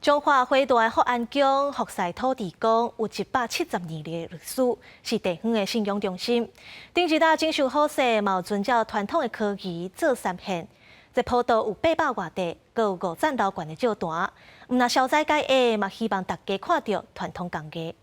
彰化花壇福安宮福賽土地公有172年的歷史，是地方的信仰中心。頂一搭整修好勢，嘛有遵照傳統的科儀做三獻。這普渡有800外塊，閣有五層樓懸的醮壇。毋但消災解厄，嘛希望大家看著傳統工藝。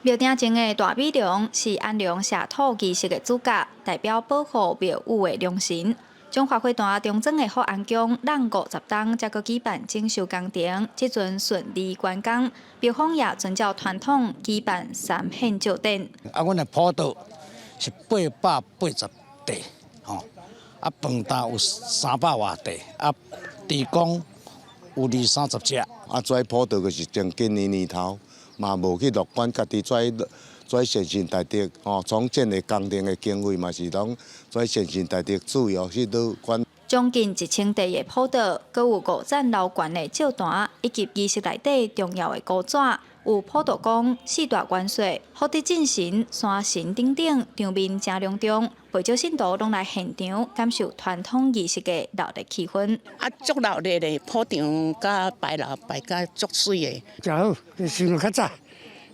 廟埕前的大美龍是安龍社土儀式的主角，代表保護廟宇的龍神。彰化花壇中庄的福安宮，湳50冬才閣舉辦整修工程，這陣順利完工。廟方也遵照傳統舉辦三獻醮典。啊，阮的普渡是880塊，吼，啊，飯擔有300外塊，啊，地公有二三十隻。啊，跩普渡就是從今年年頭嘛無去樂觀，家己跩跩善心大德，吼，創建的工程的經費嘛是攏跩善心大德主要去倒管。將近1000塊的普渡，閣有五層樓懸的醮壇，以及儀式內底重要的膏紙，有普渡公、四大元帥、福德正神、山神等等，場面誠隆重，袂少信徒攏來現場感受傳統儀式的熱鬧氣氛。啊，足熱鬧咧，普場佮牌樓擺甲足媠的。誠好，想著較早，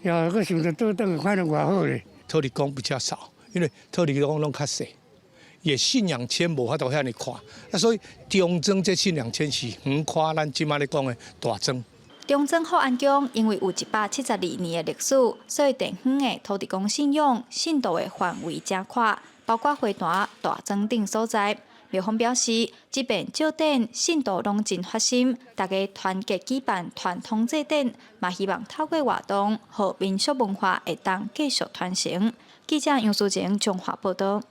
又閣想著倒轉，反正偌好咧。土地公比較少，因為土地公攏較細，伊信仰圈無法度遐爾闊，啊，所以中莊這信仰圈是橫跨咱這馬咧講的大莊。中莊福安宮因為有172年的歷史，所以地方的土地公信仰信徒的範圍誠闊，包括花壇、大莊等所在。廟方表示，這遍醮典信徒攏真發心，大家團結舉辦傳統祭典，嘛希望透過活動，予民俗文化會當繼續傳承。記者楊淑晴彰化報導。